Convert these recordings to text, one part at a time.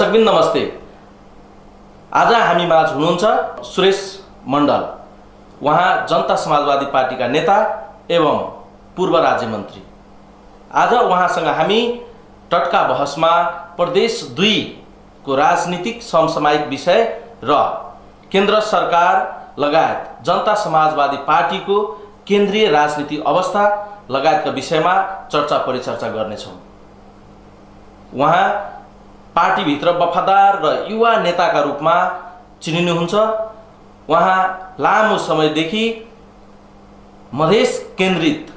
दर्शकबिन नमस्ते। आज हामी माझ हुनुहुन्छ सुरेश मण्डल। उहाँ जनता समाजवादी पार्टीका नेता एवं पूर्व राज्य मन्त्री। आज उहाँसँग हामी टटका बहसमा प्रदेश 2 को राजनीतिक समसामयिक विषय र केन्द्र सरकार लगायत जनता समाजवादी पार्टीको केन्द्रीय राजनीतिक अवस्था लगायतका विषयमा चर्चा परिचर्चा गर्नेछौँ। उहाँ पार्टीभित्र वफादार र युवा नेताका रूपमा चिनिनुहुन्छ। उहाँ लामो समयदेखि मधेस केन्द्रित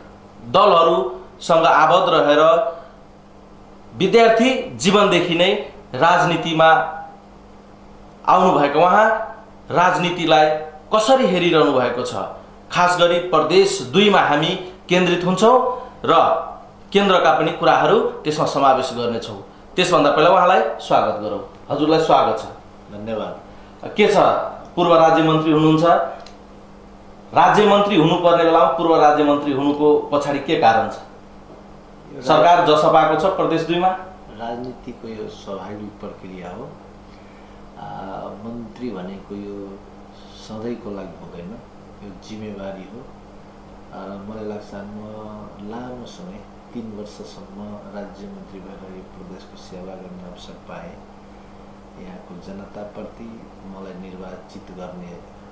दलहरूसँग आबद्ध रहेर विद्यार्थी जीवनदेखि नै राजनीतिमा आउनुभएको उहाँ राजनीतिलाई कसरी हेरिरहनु भएको छ, खास गरी प्रदेश 2 मा हामी केन्द्रित हुन्छौँ र केन्द्रका पनि कुराहरू त्यसमा समावेश गर्नेछौँ। त्यसभन्दा पहिला उहाँलाई स्वागत गरौँ। हजुरलाई स्वागत छ। धन्यवाद। के छ, पूर्व राज्य मन्त्री हुनुहुन्छ। राज्य मन्त्री हुनुपर्ने बेलामा पूर्व राज्य मन्त्री हुनुको पछाडि के कारण छ? सरकार जसपाको छ प्रदेश 2 मा। राजनीतिको यो स्वाभाविक प्रक्रिया हो। मन्त्री भनेको यो सधैँको लागि हुँदैन, यो जिम्मेवारी हो। र मलाई लाग्छ म लामो समय 3 वर्षसम्म राज्य मन्त्री भएर यो प्रदेशको सेवा गर्ने अवसर पाएँ। यहाँको जनताप्रति, मलाई निर्वाचित गर्ने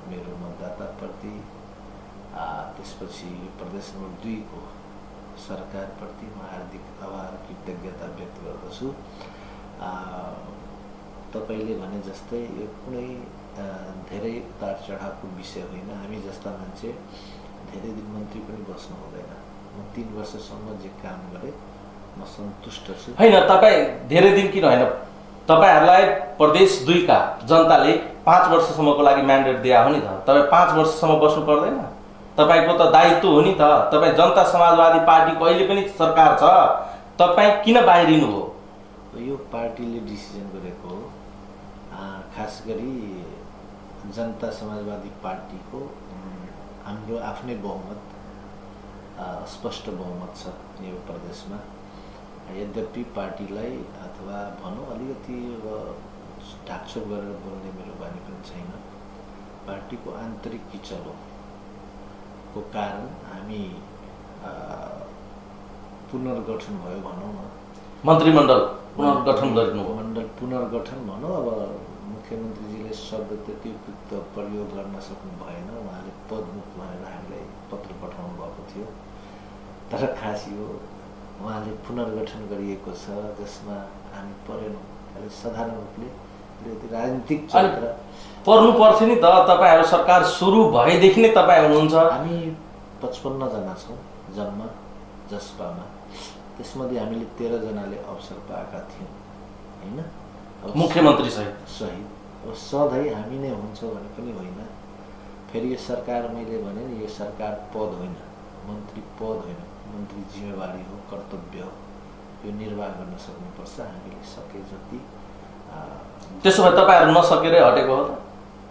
मेरो मतदाताप्रति, त्यसपछि प्रदेश नम्बर 2 को सरकारप्रति म हार्दिक आभार कृतज्ञता व्यक्त गर्दछु। तपाईँले भने जस्तै यो कुनै धेरै उतार चढावको विषय होइन। हामी जस्ता मान्छे धेरै दिन मन्त्री पनि बस्नु हुँदैन। म 3 वर्षसम्म जे काम गरेँ म सन्तुष्ट छु। होइन, तपाईँ धेरै दिन किन होइन, तपाईँहरूलाई प्रदेश 2 का जनताले 5 वर्षसम्मको लागि म्यान्डेट दिया हो नि त। तपाईँ 5 वर्षसम्म बस्नु पर्दैन? तपाईँको त दायित्व हो नि त। तपाईँ जनता समाजवादी पार्टीको अहिले पनि सरकार छ, तपाईँ किन बाहिरिनु हो? यो पार्टीले डिसिजन गरेको हो। खास गरी जनता समाजवादी पार्टीको हाम्रो आफ्नै बहुमत, स्पष्ट बहुमत छ यो प्रदेशमा। यद्यपि पार्टीलाई अथवा भनौँ अलिकति ढाकछोप गरेर बोल्ने मेरो बानी पनि छैन। पार्टीको आन्तरिक किचलो कारण हामी पुनर्गठन भयो भनौँ न। मन्त्रीमण्डल पुनर्गठन गर्नु हो। मण्डल पुनर्गठन भनौँ। अब मुख्यमन्त्रीजीले शब्द त्यति उपयुक्त प्रयोग गर्न सक्नु भएन। उहाँले पदमुक्त भनेर हामीलाई पत्र पठाउनु भएको थियो। तर खास यो उहाँले पुनर्गठन गरिएको छ जसमा हामी परेनौँ। खालि साधारण रूपले राजनीतिक चरित्र पर्नु पर्थ्यो नि त। तपाईँहरू सरकार सुरु भएदेखि नै तपाईँ हुनुहुन्छ। हामी 55 जना छौँ जम्मा जसपामा। त्यसमध्ये हामीले 13 जनाले अवसर पाएका थियौँ होइन, मुख्यमन्त्री सहित। अब सधैँ हामी नै हुन्छौँ भने पनि होइन। फेरि यो सरकार, मैले भने नि, यो सरकार पद होइन, मन्त्री पद होइन, मन्त्री जिम्मेवारी हो, कर्तव्य हो। यो निर्वाह गर्न सक्नुपर्छ हामीले सके जति। त्यसो भए तपाईँहरू नसकेरै हटेको हो त?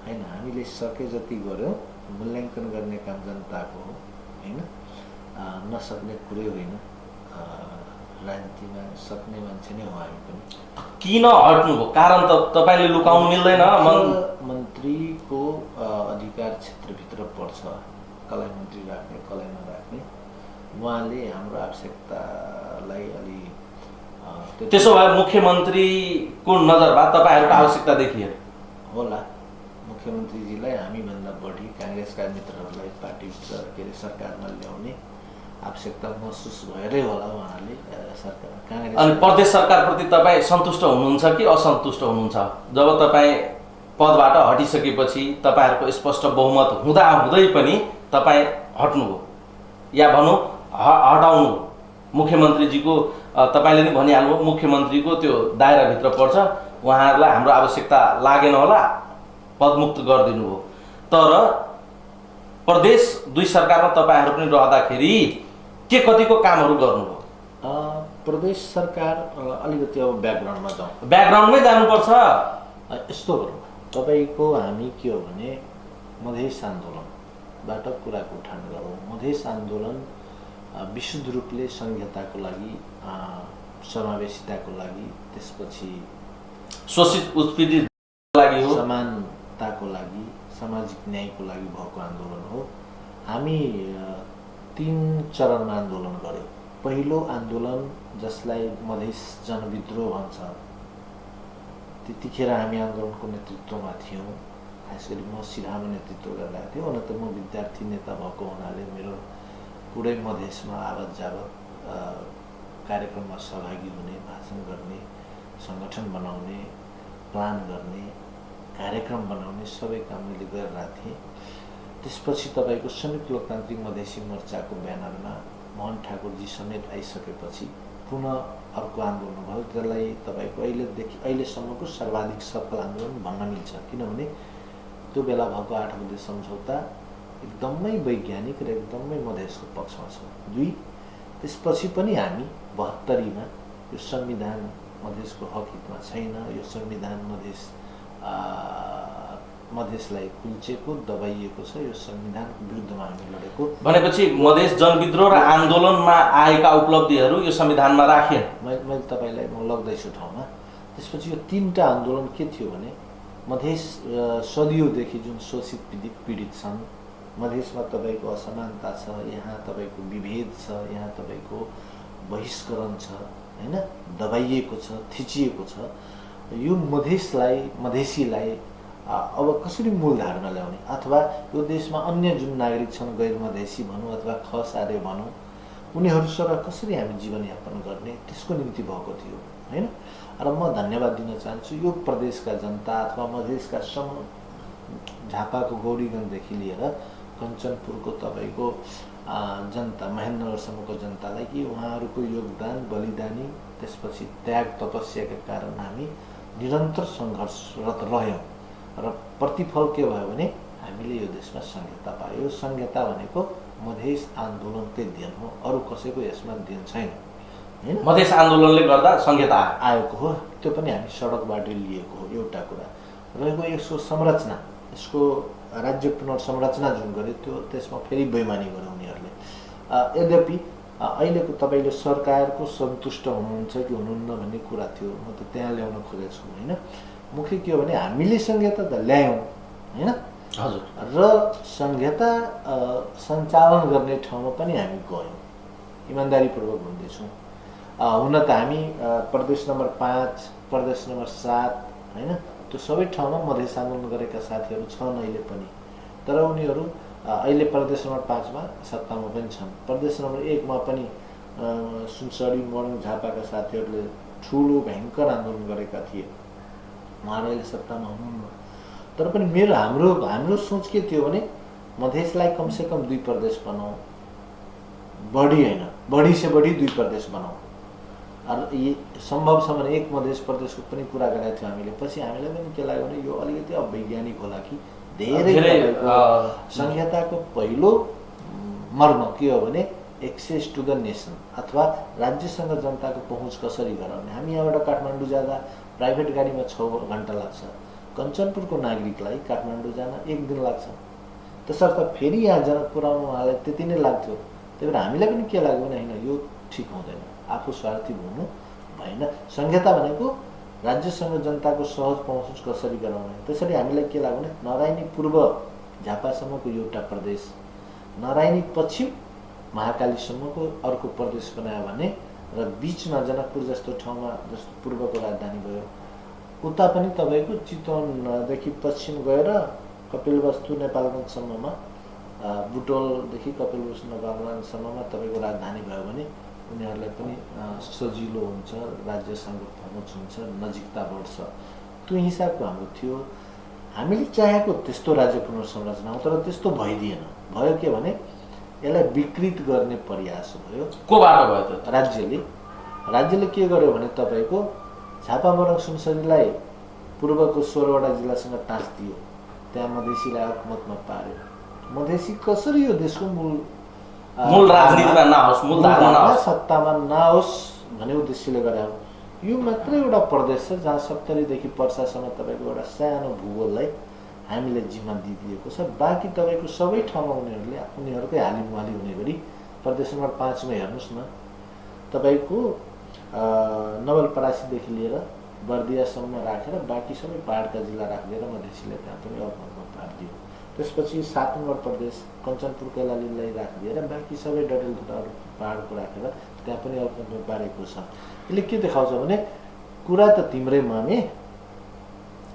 होइन, हामीले सके जति गऱ्यौँ। मूल्याङ्कन गर्ने काम जनताको हो होइन, नसक्ने कुरै होइन। राजनीतिमा सक्ने मान्छे नै हो हामी पनि। किन हट्नुभयो? कारण त तपाईँले लुकाउनु मिल्दैन। मन्त्रीको अधिकार क्षेत्रभित्र पर्छ कसलाई मन्त्री राख्ने कसलाई नराख्ने। उहाँले हाम्रो आवश्यकतालाई अलि त्यसो भए मुख्यमन्त्रीको नजरमा तपाईँहरूको आवश्यकता देखियो होला। मुख्यमन्त्रीजीलाई हामीभन्दा बढी काङ्ग्रेसका मित्रहरूलाई पार्टीभित्र के अरे सरकारमा ल्याउने आवश्यकता महसुस भएरै होला उहाँले। सरकार काङ्ग्रेस अनि प्रदेश सरकारप्रति तपाईँ सन्तुष्ट हुनुहुन्छ कि असन्तुष्ट हुनुहुन्छ? जब तपाईँ पदबाट हटिसकेपछि तपाईँहरूको स्पष्ट बहुमत हुँदै पनि तपाईँ हट्नुभयो या भनौँ हटाउनु। मुख्यमन्त्रीजीको तपाईँले नि भनिहाल्नुभयो मुख्यमन्त्रीको त्यो दायराभित्र पर्छ, उहाँहरूलाई हाम्रो आवश्यकता लागेन होला, पदमुक्त गरिदिनु हो। तर प्रदेश 2 सरकारमा तपाईँहरू पनि रहँदाखेरि के कतिको कामहरू गर्नुभयो? प्रदेश सरकार अलिकति अब ब्याकग्राउन्डमा जाउँ। ब्याकग्राउन्डमै जानुपर्छ। यस्तो गरौँ, तपाईँको हामी के हो भने मधेस आन्दोलनबाट कुराको उठान गरौँ। मधेस आन्दोलन विशुद्ध रूपले संहिताको लागि, समावेशिताको लागि, त्यसपछि शोषित उत्पीडितको लागि हो, समानताको लागि, सामाजिक न्यायको लागि भएको आन्दोलन हो। हामी 3 चरणमा आन्दोलन गर्यौँ। पहिलो आन्दोलन जसलाई मधेस जनविद्रोह भन्छ, त्यतिखेर हामी आन्दोलनको नेतृत्वमा थियौँ। खास गरी म सिधामा नेतृत्व गरिरहेको थिएँ। हुन त म विद्यार्थी नेता भएको हुनाले मेरो पुरै मधेसमा आवत जावत कार्यक्रममा सहभागी हुने, भाषण गर्ने, सङ्गठन बनाउने, प्लान गर्ने, कार्यक्रम बनाउने सबै काम मैले गरिरहेको थिएँ। त्यसपछि तपाईँको संयुक्त लोकतान्त्रिक मधेसी मोर्चाको ब्यानरमा मोहन ठाकुरजी समेत आइसकेपछि पुनः अर्को आन्दोलन भयो। त्यसलाई तपाईँको अहिलेसम्मको सर्वाधिक सफल आन्दोलन भन्न मिल्छ, किनभने त्यो बेला भएको 8 बुँदे सम्झौता एकदमै वैज्ञानिक र एकदमै मधेसको पक्षमा छ। 2, त्यसपछि पनि हामी 72मा यो संविधान मधेसको हक हितमा छैन, यो संविधान मधेसलाई कुल्चेको, दबाइएको छ, यो संविधानको विरुद्धमा हामी लडेको। भनेपछि मधेस जनविद्रोह र आन्दोलनमा आएका उपलब्धिहरू यो संविधानमा राखिए। मैले तपाईँलाई म लग्दैछु ठाउँमा। त्यसपछि यो 3टा आन्दोलन के थियो भने मधेस सदियोदेखि जुन शोषित पीडित छन्, मधेसमा तपाईँको असमानता छ, यहाँ तपाईँको विभेद छ, यहाँ तपाईँको बहिष्करण छ, हैन, दबाइएको छ, थिचिएको छ। यो मधेसीलाई अब कसरी मूलधारमा ल्याउने, अथवा यो देशमा अन्य जुन नागरिक छन्, गैर मधेसी भनौँ अथवा खस आर्य भनौँ, उनीहरूसँग कसरी हामी जीवनयापन गर्ने, त्यसको निम्ति भएको थियो, हैन। र म धन्यवाद दिन चाहन्छु यो प्रदेशका जनता अथवा मधेसका झापाको गौरीगञ्जदेखि लिएर कञ्चनपुरको तपाईँको जनता, महेन्द्रनगरसम्मको जनतालाई कि उहाँहरूको योगदान, बलिदानी, त्यसपछि त्याग तपस्याका कारण हामी निरन्तर सङ्घर्षरत रह्यौँ। र प्रतिफल के भयो भने हामीले यो देशमा संहिता पायो। यो संहिता भनेको मधेस आन्दोलनकै देन हो, अरू कसैको यसमा देन छैन। मधेस आन्दोलनले गर्दा संहिता आएको हो, त्यो पनि हामी सडकबाट लिएको हो। एउटा कुरा रहेको यसको संरचना, यसको राज्य पुनर्संरचना जुन गर्यो त्यो त्यसमा फेरि बेइमानी गर्यो उनीहरूले। यद्यपि अहिलेको तपाईँले सरकारको सन्तुष्ट हुनुहुन्छ कि हुनुहुन्न भन्ने कुरा थियो, म त त्यहाँ ल्याउन खोजेको छु, होइन। मुख्य के हो भने हामीले संहिता त ल्यायौँ, होइन, हजुर, र संहिता सञ्चालन गर्ने ठाउँमा पनि हामी गयौँ, इमान्दारीपूर्वक भन्दैछौँ। हुन त हामी प्रदेश नम्बर 5, प्रदेश नम्बर 7, होइन, त्यो सबै ठाउँमा मधेस आन्दोलन गरेका साथीहरू छन् अहिले पनि। तर उनीहरू अहिले प्रदेश नम्बर 5मा सत्तामा पनि छन्। प्रदेश नम्बर 1मा पनि सुनसरी, मोरङ, झापाका साथीहरूले ठुलो भयङ्कर आन्दोलन गरेका थिए। उहाँहरू अहिले सत्तामा हुनुहुन्न। तर पनि हाम्रो सोच के थियो भने मधेसलाई कमसेकम 2 प्रदेश बनाऊ, बढी होइन, बढी से बढी 2 प्रदेश बनाऊ। ये सम्भव छ भने 1 मधेस प्रदेशको पनि कुरा गरेका थियौँ हामीले। पछि हामीलाई पनि के लाग्यो भने यो अलिकति अवैज्ञानिक होला कि धेरै संहिताको पहिलो मर्म के हो भने एक्सेस टु द नेसन, अथवा राज्यसँग जनताको पहुँच कसरी गराउने। हामी यहाँबाट काठमाडौँ जाँदा प्राइभेट गाडीमा 6 घन्टा लाग्छ, कञ्चनपुरको नागरिकलाई काठमाडौँ जान 1 दिन लाग्छ। त्यसर्थ फेरि यहाँ जनकपुर आउनु उहाँलाई त्यति नै लाग्थ्यो। त्यही भएर हामीलाई पनि के लाग्यो भने होइन, यो ठिक हुँदैन, आफू स्वार्थी हुनु भएन। संहिता भनेको राज्यसँग जनताको सहज पहुँच कसरी गराउने। त्यसरी हामीलाई के लाग्यो भने नरायणी पूर्व झापासम्मको एउटा प्रदेश, नरायणी पश्चिम महाकालीसम्मको अर्को प्रदेश बनायो भने, र बिचमा जनकपुर जस्तो ठाउँमा, जस्तो पूर्वको राजधानी भयो, उता पनि तपाईँको चितवनदेखि पश्चिम गएर कपिलवस्तु नेपालगञ्जसम्ममा, बुटोलदेखि कपिलवस्तु नेपालगञ्जसम्ममा तपाईँको राजधानी भयो भने उनीहरूलाई पनि सजिलो हुन्छ, राज्यसँग पहुँच हुन्छ, नजिकता बढ्छ। त्यो हिसाबको हाम्रो थियो। हामीले चाहेको त्यस्तो राज्य पुनर्संरचना हो, तर त्यस्तो भइदिएन। भयो के भने यसलाई विकृत गर्ने प्रयास भयो। कोबाट भयो त? राज्यले के गर्यो भने तपाईँको झापा, मोरङ, सुनसरीलाई पूर्वको 16वटा जिल्लासँग टाँसिदियो। त्यहाँ मधेसीलाई हुकुमतमा पार्यो। मधेसी कसरी यो देशको मूल राजनीतिमा नहोस्, मूल धारमा नहोस्, सत्तामा नहोस् भन्ने उद्देश्यले गरे हो। यो मात्रै एउटा प्रदेश छ जहाँ 70 देखि पर्सासम्म तपाईँको एउटा सानो भूगोललाई हामीले जिम्मा दिइदिएको छ। बाँकी तपाईँको सबै ठाउँमा उनीहरूकै हालिमुहाली हुने गरी प्रदेश नम्बर 5मा हेर्नुहोस् न, तपाईँको नवलपरासीदेखि लिएर बर्दियासम्म राखेर बाँकी सबै पहाडका जिल्ला राखिदिएर मधेसीले त्यहाँ पनि अपमा पारिदियो। त्यसपछि 7 नम्बर प्रदेश कञ्चनपुर कैलालीलाई राखिदिएर बाँकी सबै डडेलधुराहरू पहाडको राखेर त्यहाँ पनि अपमा पारेको छ। यसले के देखाउँछ भने कुरा त तिम्रै माने,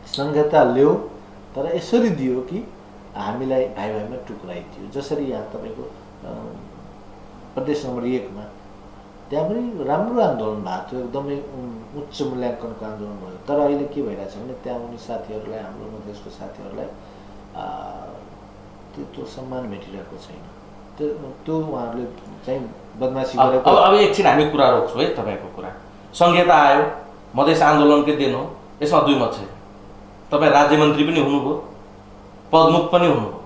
संहिता ल्याऊ, तर यसरी दियो कि हामीलाई भाइ भाइमा टुक्राइदियो। जसरी यहाँ तपाईँको प्रदेश नम्बर 1 मा त्यहाँ पनि राम्रो आन्दोलन भएको थियो, एकदमै उच्च मूल्याङ्कनको आन्दोलन भयो। तर अहिले के भइरहेछ भने त्यहाँ उनी साथीहरूलाई, हाम्रो मधेसको साथीहरूलाई त्यो सम्मान भेटिरहेको छैन। त्यो उहाँहरूले चाहिँ बदमासी गरेको। अब एकछिन हामी कुरा रोक्छौँ है। तपाईँको कुरा संहिता आयो, मधेस आन्दोलनकै दिन हो, यसमा दुई मत छैन। तपाईँ राज्य मन्त्री पनि हुनुभयो, पदमुख पनि हुनुभयो।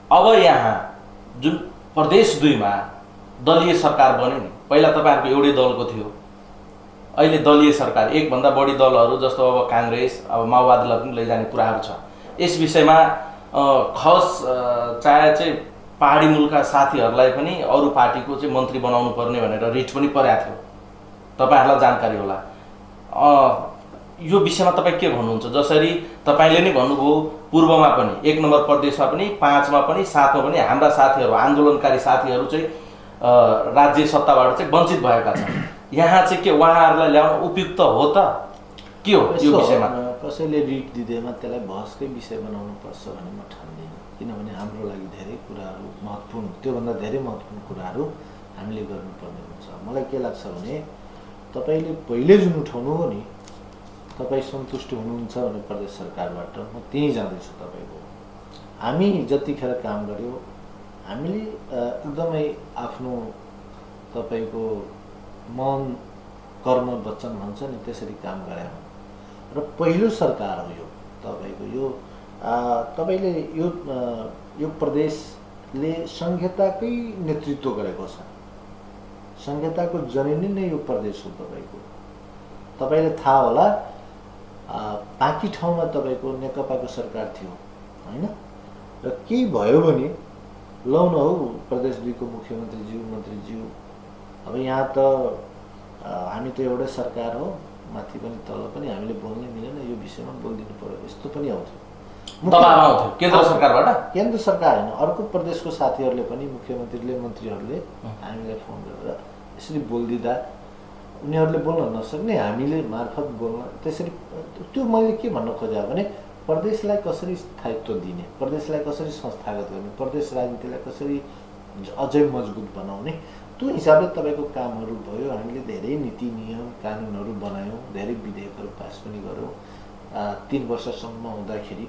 अब यहाँ जुन प्रदेश 2 मा दलीय सरकार बन्यो नि, पहिला तपाईँहरूको एउटै दलको थियो, अहिले दलीय सरकार, एकभन्दा बढी दलहरू जस्तो अब काङ्ग्रेस, अब माओवादीलाई पनि लैजाने कुराहरू छ। यस विषयमा खस चाहे चाहिँ पहाडी मुलका साथीहरूलाई पनि अरू पार्टीको चाहिँ मन्त्री बनाउनु पर्ने भनेर रिट पनि परेको थियो, तपाईँहरूलाई जानकारी होला। यो विषयमा तपाईँ के भन्नुहुन्छ? जसरी तपाईँले नै भन्नुभयो पूर्वमा पनि 1 नम्बर प्रदेशमा पनि 5 मा पनि 7 मा पनि हाम्रा साथीहरू, आन्दोलनकारी साथीहरू चाहिँ राज्य सत्ताबाट चाहिँ वञ्चित भएका छन्। यहाँ चाहिँ के उहाँहरूलाई ल्याउन उपयुक्त हो त के हो? यो विषयमा कसैले रिट दिँदैमा त्यसलाई बहसकै विषय बनाउनु पर्छ भन्ने म ठान्दिनँ। किनभने हाम्रो लागि धेरै कुराहरू महत्त्वपूर्ण, त्योभन्दा धेरै महत्त्वपूर्ण कुराहरू हामीले गर्नुपर्ने हुन्छ। मलाई के लाग्छ भने तपाईँले पहिले जुन उठाउनु हो नि, तपाईँ सन्तुष्ट हुनुहुन्छ भने प्रदेश सरकारबाट, म त्यहीँ जाँदैछु तपाईँको। हामी जतिखेर काम गर्यो, हामीले एकदमै आफ्नो तपाईँको मन, कर्म, वचन भन्छ नि, त्यसरी काम गरे हो। र पहिलो सरकार हो यो तपाईँको। यो तपाईँले यो प्रदेशले संहिताकै नेतृत्व गरेको छ। संहिताको जननी नै यो प्रदेश हो तपाईँको। तपाईँले थाहा होला, बाँकी ठाउँमा तपाईँको नेकपाको सरकार थियो होइन, र केही भयो भने लौ न हौ प्रदेश 2 को मुख्यमन्त्रीज्यू, मन्त्रीज्यू, अब यहाँ त हामी त एउटै सरकार हो, माथि पनि तल पनि हामीले बोल्नै मिलेन, यो विषयमा बोलिदिनु पर्यो, यस्तो पनि आउँथ्यो। केन्द्र सरकारबाट, केन्द्र सरकार होइन, अर्को प्रदेशको साथीहरूले पनि, मुख्यमन्त्रीले, मन्त्रीहरूले हामीलाई फोन गरेर यसरी बोलिदिँदा उनीहरूले बोल्न नसक्ने, हामीले मार्फत बोल्न, त्यसरी। त्यो मैले के भन्न खोजेँ भने प्रदेशलाई कसरी स्थायित्व दिने, प्रदेशलाई कसरी संस्थागत गर्ने, प्रदेश राजनीतिलाई कसरी अझै मजबुत बनाउने, त्यो हिसाबले तपाईँको कामहरू भयो। हामीले धेरै नीति नियम कानुनहरू बनायौँ, धेरै विधेयकहरू पास पनि गऱ्यौँ। 3 वर्षसम्म हुँदाखेरि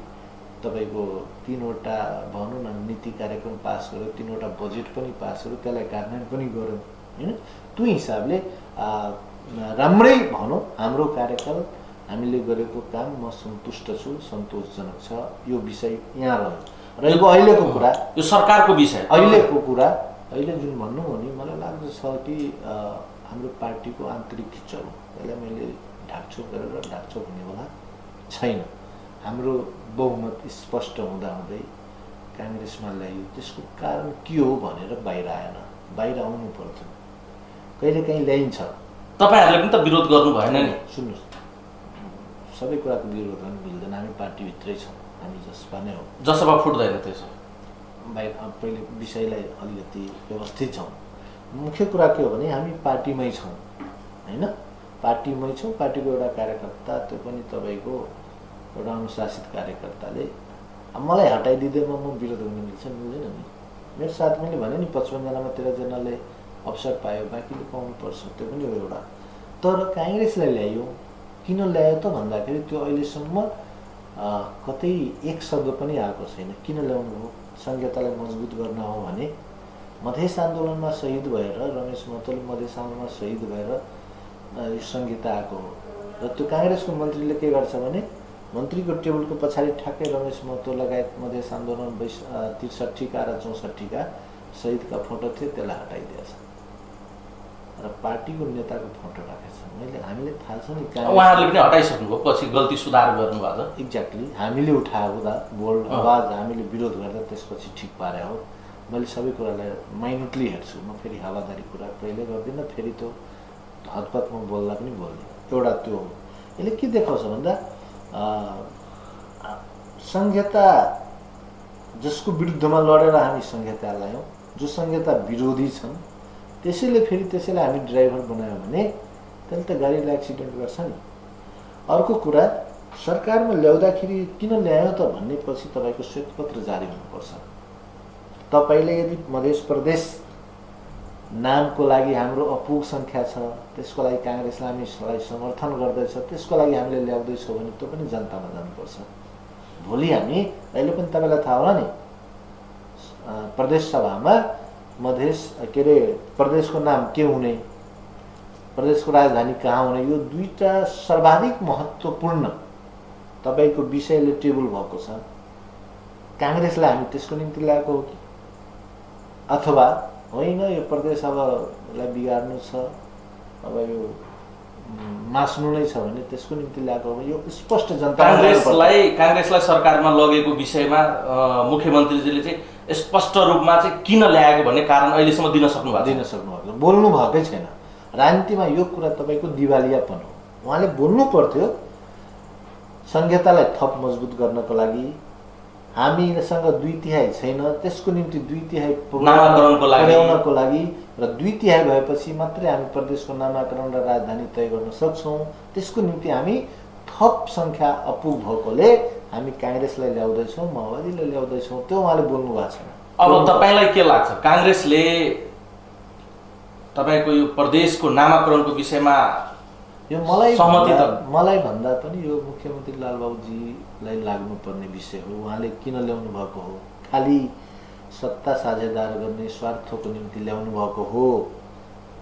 तपाईँको 3वटा भनौँ न नीति कार्यक्रम पास गऱ्यो, 3वटा बजेट पनि पास गऱ्यो, त्यसलाई कार्यान्वयन पनि गऱ्यौँ होइन। त्यो हिसाबले राम्रै भनौँ हाम्रो कार्यकाल, हामीले गरेको काम म सन्तुष्ट छु, सन्तोषजनक छ। यो विषय यहाँ रह्यो। र अहिलेको कुरा, यो सरकारको विषय, अहिलेको कुरा, अहिले जुन भन्नु हो नि, मलाई लाग्दछ कि हाम्रो पार्टीको आन्तरिक खिचहरू, यसलाई मैले ढाकछोप गरेर ढाकछोप हुने होला छैन। हाम्रो बहुमत स्पष्ट हुँदाहुँदै काङ्ग्रेसमा ल्यायो, त्यसको कारण के हो भनेर बाहिर आएन, बाहिर आउनु पर्थ्यो। कहिलेकाहीँ ल्याइन्छ। तपाईँहरूले पनि त विरोध गर्नु भएन नि? सुन्नुहोस्, सबै कुराको विरोध गर्नु मिल्दैन, हामी पार्टीभित्रै छौँ, हामी जसपा नै हो। जसपा फुट्दैन त्यसो बाहिर पहिले विषयलाई अलिकति व्यवस्थित छौँ। मुख्य कुरा के हो भने हामी पार्टीमै छौँ होइन, पार्टीमै छौँ। पार्टीको एउटा कार्यकर्ता, त्यो पनि तपाईँको एउटा अनुशासित कार्यकर्ताले मलाई हटाइदिँदैमा म विरोध गर्न मिल्छ? मिल्दैन नि। मेरो साथ मैले भने नि 55 जनामा 13 जनाले अवसर पायो, बाँकीले पाउनुपर्छ, त्यो पनि हो एउटा। तर काङ्ग्रेसलाई ल्यायो, किन ल्यायो त भन्दाखेरि त्यो अहिलेसम्म कतै एक शब्द पनि आएको छैन। किन ल्याउनु हो? संहितालाई मजबुत गर्न हो भने मधेस आन्दोलनमा शहीद भएर, रमेश महतोले मधेस आन्दोलनमा शहीद भएर यो संहिता आएको हो। र त्यो काङ्ग्रेसको मन्त्रीले के गर्छ भने मन्त्रीको टेबलको पछाडि ठ्याक्कै रमेश महतो लगायत मधेस आन्दोलन 63 का र 64 का शहीदका फोटो थिए, त्यसलाई हटाइदिएछ र पार्टीको नेताको फोटो राखेछ। हामीले थाहा छ नि, उहाँहरूले पनि हटाइसक्नुभयो, पछि गल्ती सुधार गर्नुभएको छ। एक्ज्याक्टली, हामीले उठाउँदा बोल्ड आवाज हामीले विरोध गर्दा त्यसपछि ठिक पारे हो। मैले सबै कुरालाई माइन्युटली हेर्छु। म फेरि हावादारी कुरा कहिले गर्दिनँ, फेरि त्यो हतपतमा बोल्दा पनि बोल्दिनँ। एउटा त्यो हो। यसले के देखाउँछ भन्दा संहिता जसको विरुद्धमा लडेर हामी संहिता ल्यायौँ, जो संहिता विरोधी छन् त्यसैले फेरि त्यसैलाई हामी ड्राइभर बनायौँ भने त्यसले त गाडीलाई एक्सिडेन्ट गर्छ नि। अर्को कुरा, सरकारमा ल्याउँदाखेरि किन ल्यायो त भन्ने पछि तपाईँको श्वेतपत्र जारी हुनुपर्छ। तपाईँले यदि मध्य प्रदेश नामको लागि हाम्रो अपुग सङ्ख्या छ, त्यसको लागि काङ्ग्रेसलाई हामीलाई समर्थन गर्दैछ, त्यसको लागि हामीले ल्याउँदैछौँ भने त्यो पनि जनतामा जानुपर्छ। भोलि हामी अहिले पनि तपाईँलाई थाहा होला नि, प्रदेश सभामा मधेस के अरे प्रदेशको नाम के हुने, प्रदेशको राजधानी कहाँ हुने, यो दुईटा सर्वाधिक महत्त्वपूर्ण तपाईँको विषयले टेबल भएको छ। काङ्ग्रेसलाई हामी त्यसको निम्ति ल्याएको हो कि अथवा होइन यो प्रदेश अब यसलाई बिगार्नु छ, अब यो मास्नु नै छ भने त्यसको निम्ति ल्याएको हो। यो स्पष्ट जनता काङ्ग्रेसलाई सरकारमा लगेको विषयमा मुख्यमन्त्रीजीले चाहिँ स्पष्ट रूपमा चाहिँ किन ल्याएको भन्ने कारण अहिलेसम्म दिन सक्नु भएको बोल्नु भएकै छैन। राजनीतिमा यो कुरा तपाईँको दिवालियापन हो। उहाँले बोल्नु पर्थ्यो संहितालाई थप मजबुत गर्नको लागि हामीसँग 2/3 छैन, त्यसको निम्ति 2/3 पुर्याउनको लागि र 2/3 भएपछि मात्रै हामी प्रदेशको नामाकरण र राजधानी तय गर्न सक्छौँ। त्यसको निम्ति हामी थप सङ्ख्या अपुग भएकोले हामी काङ्ग्रेसलाई ल्याउँदैछौँ, माओवादीलाई ल्याउँदैछौँ, त्यो उहाँले बोल्नु भएको छैन। अब तपाईँलाई के लाग्छ, काङ्ग्रेसले तपाईँको यो प्रदेशको नामाकरणको विषयमा यो मलाई भन्दा पनि यो मुख्यमन्त्री लालबाबुजीलाई लाग्नुपर्ने विषय हो। उहाँले किन ल्याउनु भएको हो? खालि सत्ता साझेदार गर्ने स्वार्थको निम्ति ल्याउनु भएको हो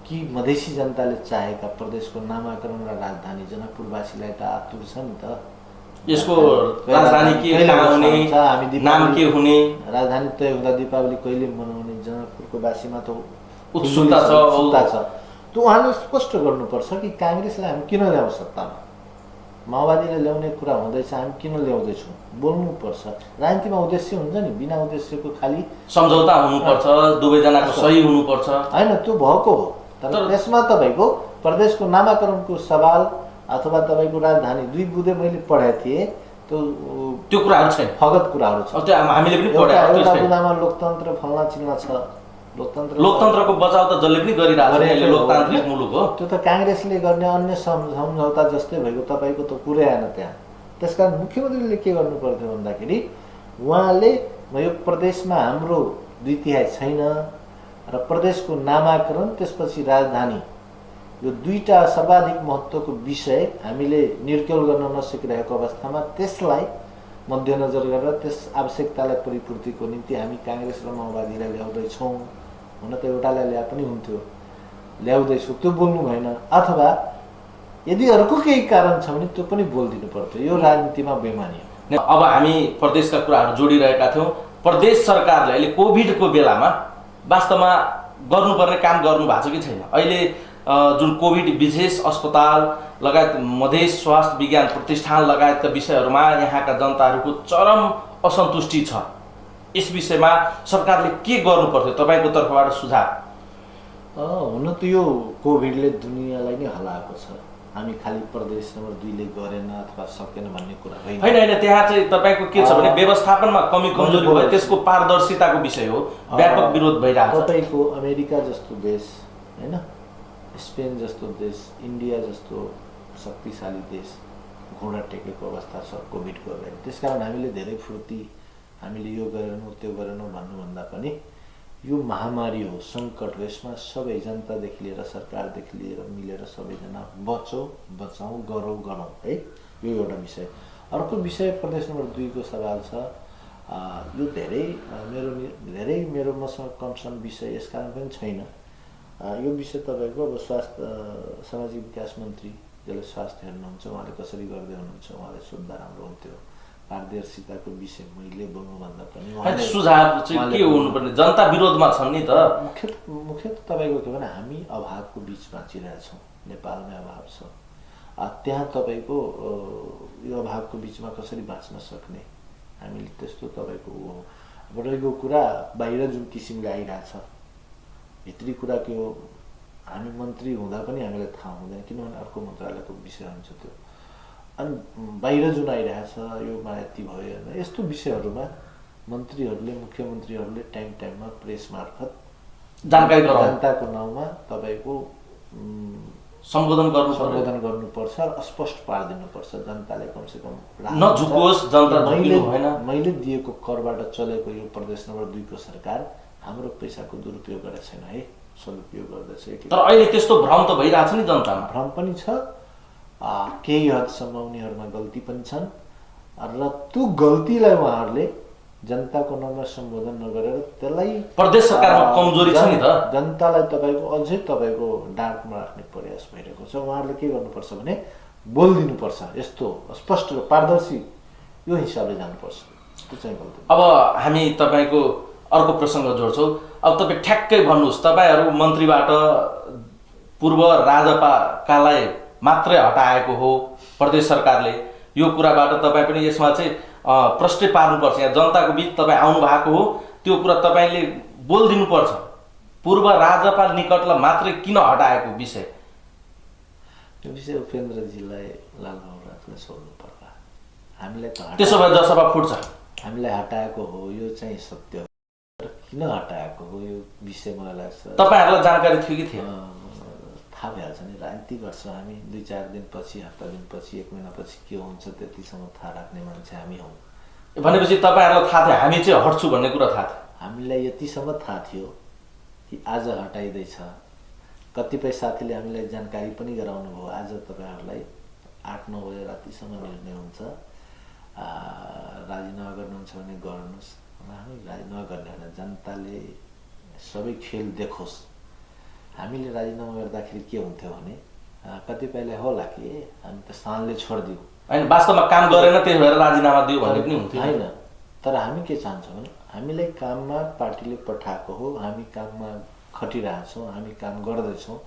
कि मधेसी जनताले चाहेका प्रदेशको नामाकरण र राजधानी जनकपुरवासीलाई त आतुर छ नि त। यसको राजधानी के हुने, नाम के हुने, राजधानी तय हुँदा दीपावली कहिले मनाउने जनकपुरको वासीमा त उत्सुकता छ। त उहाँले स्पष्ट गर्नुपर्छ कि काङ्ग्रेसलाई हामी किन ल्याउँ सत्तामा, माओवादीलाई ल्याउने कुरा हुँदैछ, हामी किन ल्याउँदैछौँ बोल्नुपर्छ। राजनीतिमा उद्देश्य हुन्छ नि, बिना उद्देश्यको खालि सम्झौता हुनुपर्छ, दुवैजनाको सही हुनुपर्छ, होइन त्यो भएको हो। तर त्यसमा तपाईँको प्रदेशको नामाकरणको सवाल अथवा तपाईँको राजधानी दुई बुँदे मैले पढाएको थिएँ, त्यो कुराहरू छैन, फगत कुराहरू छ। हामीले पनि पढाएको एउटा बुँदामा लोकतन्त्र फल्ना चिल्ना छ, लोकतन्त्रको बचाउ त जसले पनि गरिरहेको छ, अहिले लोकतान्त्रिक मुलुक हो। त्यो त काङ्ग्रेसले गर्ने अन्य सम्झौता जस्तै भएको, तपाईँको त कुरै आएन त्यहाँ। त्यसकारण मुख्यमन्त्रीले के गर्नु पर्थ्यो भन्दाखेरि उहाँले यो प्रदेशमा हाम्रो 2/3 छैन र प्रदेशको नामाकरण त्यसपछि राजधानी, यो दुईटा सर्वाधिक महत्त्वको विषय हामीले निर्क्युल गर्न नसकिरहेको अवस्थामा त्यसलाई मध्यनजर गरेर त्यस आवश्यकतालाई परिपूर्तिको निम्ति हामी काङ्ग्रेस र माओवादीलाई ल्याउँदैछौँ। हुन त एउटालाई ल्या पनि हुन्थ्यो, ल्याउँदैछु त्यो बोल्नु भएन। अथवा यदि अर्को केही कारण छ भने त्यो पनि बोलिदिनु पर्थ्यो। यो राजनीतिमा बेमानी हो। अब हामी प्रदेशका कुराहरू जोडिरहेका थियौँ। प्रदेश सरकारले अहिले कोभिडको बेलामा वास्तवमा गर्नुपर्ने काम गर्नु भएको छ कि छैन? अहिले जुन कोभिड विशेष अस्पताल लगायत मधेस स्वास्थ्य विज्ञान प्रतिष्ठान लगायतका विषयहरूमा यहाँका जनताहरूको चरम असन्तुष्टि छ। यस विषयमा सरकारले के गर्नु पर्थ्यो तपाईँको तर्फबाट सुझाव? हुन त यो कोभिडले दुनियाँलाई नै हल्लाएको छ। हामी खालि प्रदेश नम्बर 2ले गरेन अथवा सकेन भन्ने कुरा होइन। त्यहाँ चाहिँ तपाईँको के छ भने व्यवस्थापनमा कमी कमजोरी भयो, त्यसको पारदर्शिताको विषय हो, व्यापक विरोध भइरहेको छ। तपाईँको अमेरिका जस्तो देश होइन, स्पेन जस्तो देश, इन्डिया जस्तो शक्तिशाली देश घोडा टेकेको अवस्था छ कोभिडको बेला। त्यसकारण हामीले धेरै फुर्ती हामीले यो गरेनौँ त्यो गरेनौँ भन्नुभन्दा पनि यो महामारी हो, सङ्कट हो, यसमा सबै जनतादेखि लिएर सरकारदेखि लिएर मिलेर सबैजना बचाउँ गरौँ है, यो एउटा विषय। अर्को विषय प्रदेश नम्बर 2को सवाल छ। यो धेरै मेरो मसँग कन्सर्न विषय यसकारण पनि छैन। यो विषय तपाईँको अब स्वास्थ्य सामाजिक विकास मन्त्री जसले स्वास्थ्य हेर्नुहुन्छ उहाँले कसरी गर्दै हुनुहुन्छ, उहाँले सोद्धा राम्रो हुन्थ्यो। पारदर्शिताको विषय मैले बोल्नुभन्दा पनि सुझाव चाहिँ के हुनुपर्ने? जनता विरोधमा छन् नि त। मुख्य तपाईँको के भने हामी अभावको बिच बाँचिरहेछौँ, नेपालमै अभाव छ। त्यहाँ तपाईँको यो अभावको बिचमा कसरी बाँच्न सक्ने, हामीले त्यस्तो तपाईँको रहेको कुरा बाहिर जुन किसिमले आइरहेछ, भित्री कुरा के हो हामी मन्त्री हुँदा पनि हामीलाई थाहा हुँदैन, किनभने अर्को मन्त्रालयको विषय हुन्छ त्यो। अनि बाहिर जुन आइरहेको छ योमा यति भयो होइन, यस्तो विषयहरूमा मन्त्रीहरूले मुख्यमन्त्रीहरूले टाइममा प्रेस मार्फत जानकारी गराउनु, जनताको नाउँमा तपाईँको सम्बोधन गर्नुपर्छ र स्पष्ट पारिदिनुपर्छ। जनताले कमसेकम नझुकोस्, जनता झुकिनु भएन। मैले दिएको करबाट चलेको यो प्रदेश नम्बर 2 को सरकार हाम्रो पैसाको दुरुपयोग गरेको छैन है, सदुपयोग गर्दैछ। तर अहिले त्यस्तो भ्रम त भइरहेछ नि जनतामा। भ्रम पनि छ, केही हदसम्म उनीहरूमा गल्ती पनि छन् र त्यो गल्तीलाई उहाँहरूले जनताको नाममा सम्बोधन नगरेर त्यसलाई प्रदेश सरकारमा कमजोरी छ नि त। जनतालाई तपाईँको अझै तपाईँको डाँटमा राख्ने प्रयास भइरहेको छ। उहाँहरूले के गर्नुपर्छ भने बोलिदिनुपर्छ, यस्तो स्पष्ट र पारदर्शी यो हिसाबले जानुपर्छ। त्यो चाहिँ गल्ती। अब हामी तपाईँको अर्को प्रसङ्ग जोड्छौँ। अब तपाईँ ठ्याक्कै भन्नुहोस्, तपाईँहरू मन्त्रीबाट पूर्व राजपाकालाई मात्रै हटाएको हो प्रदेश सरकारले, यो कुराबाट तपाईँ पनि यसमा चाहिँ प्रष्टै पार्नुपर्छ। यहाँ जनताको बिच तपाईँ आउनु भएको हो, त्यो कुरा तपाईँले बोलिदिनुपर्छ। पूर्व राज्यपाल निकटलाई मात्रै किन हटाएको विषय, यो विषय उपेन्द्रजीलाई लालबाबुराजलाई सोध्नु पर्ला। हामीलाई त त्यसो भए जसपा फुट्छ। हामीलाई हटाएको हो यो चाहिँ सत्य हो, किन हटाएको हो यो विषय मलाई लाग्छ तपाईँहरूलाई जानकारी थियो कि थिएन? थाहा भइहाल्छ नि। राजनीति गर्छ हामी, 2-4 दिनपछि, हप्ता दिनपछि, 1 महिनापछि के हुन्छ त्यतिसम्म थाहा राख्ने मान्छे हामी हौँ। भनेपछि तपाईँहरूलाई थाहा थियो हामी चाहिँ हट्छु भन्ने कुरा थाहा थियो? हामीलाई यतिसम्म थाहा थियो कि आज हटाइँदैछ। कतिपय साथीले हामीलाई जानकारी पनि गराउनु भयो, आज तपाईँहरूलाई 8-9 बजे रातिसम्म निर्णय हुन्छ, राजीनामा गर्नुहुन्छ भने गर्नुहोस्। हामी राजीनामा गर्ने होइन, जनताले सबै खेल देखोस्। हामीले राजीनामा गर्दाखेरि के हुन्थ्यो भने कतिपयले होला कि हामी त सानले छोडिदिउँ, होइन वास्तवमा काम गरेन त्यही भएर राजीनामा दियो भन्ने पनि हुन्थ्यो होइन। तर हामी के चाहन्छौँ भने हामीलाई काममा पार्टीले पठाएको हो, हामी काममा खटिरहेछौँ, हामी काम गर्दैछौँ।